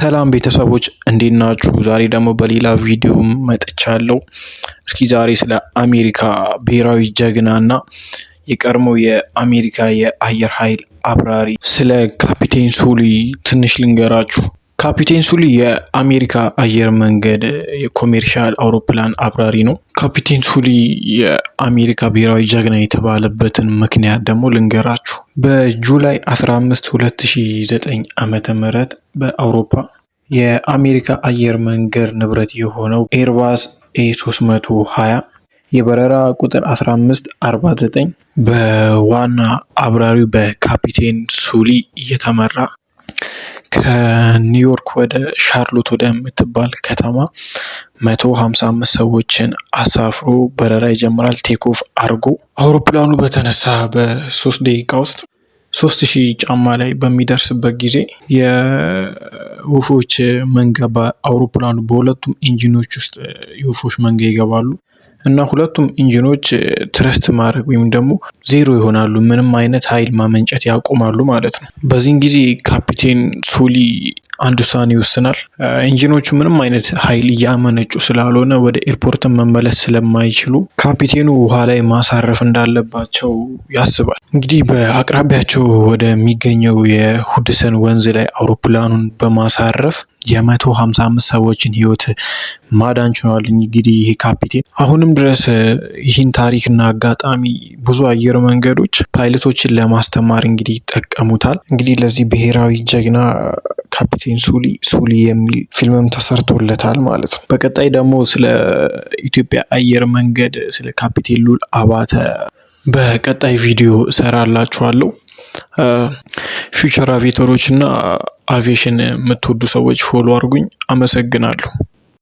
ሰላም ቤተሰቦች፣ እንዴት ናችሁ? ዛሬ ደግሞ በሌላ ቪዲዮ መጥቻለሁ። እስኪ ዛሬ ስለ አሜሪካ ብሔራዊ ጀግና እና የቀድሞ የአሜሪካ የአየር ኃይል አብራሪ ስለ ካፒቴን ሱሊ ትንሽ ልንገራችሁ። ካፒቴን ሱሊ የአሜሪካ አየር መንገድ የ commercial አውሮፕላን አብራሪ ነው። ካፒቴን ሱሊ የአሜሪካ ብሔራዊ ጀግና የተባለበትን ምክንያት ደግሞ ልንገራችሁ። በ July 15 2009 ዓመተ ምህረት በአውሮፓ የአሜሪካ አየር መንገድ ንብረት የሆነው Airbus A320 የበረራ ቁጥር 1549 በዋና አብራሪው በካፒቴን ሱሊ እየተመራ ከኒውዮርክ ወደ ሻርሎት ወደምትባል ከተማ 155 ሰዎችን አሳፍሮ በረራ ይጀምራል። Take off አርጎ አውሮፕላኑ በተነሳ በ3 ደቂቃ ውስጥ 3000 ጫማ ላይ በሚደርስበት ጊዜ የወፎች መንጋ በአውሮፕላኑ በሁለቱም engine ኦች ውስጥ የወፎች መንጋ ይገባሉ እና ሁለቱም engine ኦች thrust ማድረግ ወይም ደግሞ ዜሮ ይሆናሉ። ምንም አይነት ኃይል ማመንጨት ያቆማሉ ማለት ነው። በዚህን ጊዜ ካፒቴን ሱሊ አንድ ውሳኔ ይወስናል። Engine ኦቹ ምንም አይነት ኃይል እያመነጩ ስላልሆነ ወደ airport ን መመለስ ስለማይችሉ ካፒቴኑ ውሃ ላይ ማሳረፍ እንዳለባቸው ያስባል። እንግዲህ በአቅራቢያቸው ወደሚገኘው የሁድሰን ወንዝ ላይ አውሮፕላኑን በማሳረፍ የ155 ሰዎችን ህይወት ማዳን ችሏል። እንግዲህ ይሄ ካፒቴን አሁንም ድረስ ይህን ታሪክና አጋጣሚ ብዙ አየር መንገዶች ፓይለቶችን ለማስተማር እንግዲህ ይጠቀሙታል። እንግዲህ ለዚህ ብሔራዊ ጀግና ካፒቴን ሱሊ ሱሊ የሚል ፊልምም ተሰርቶለታል ማለት ነው። በቀጣይ ደግሞ ስለ ኢትዮጵያ አየር መንገድ ስለ ካፒቴን ሉል አባተ በቀጣይ ቪዲዮ እሰራላችኋለሁ። Future aviator ኦች እና አቪዬሽን የምትወዱ ሰዎች follow አድርጉኝ። አመሰግናለሁ።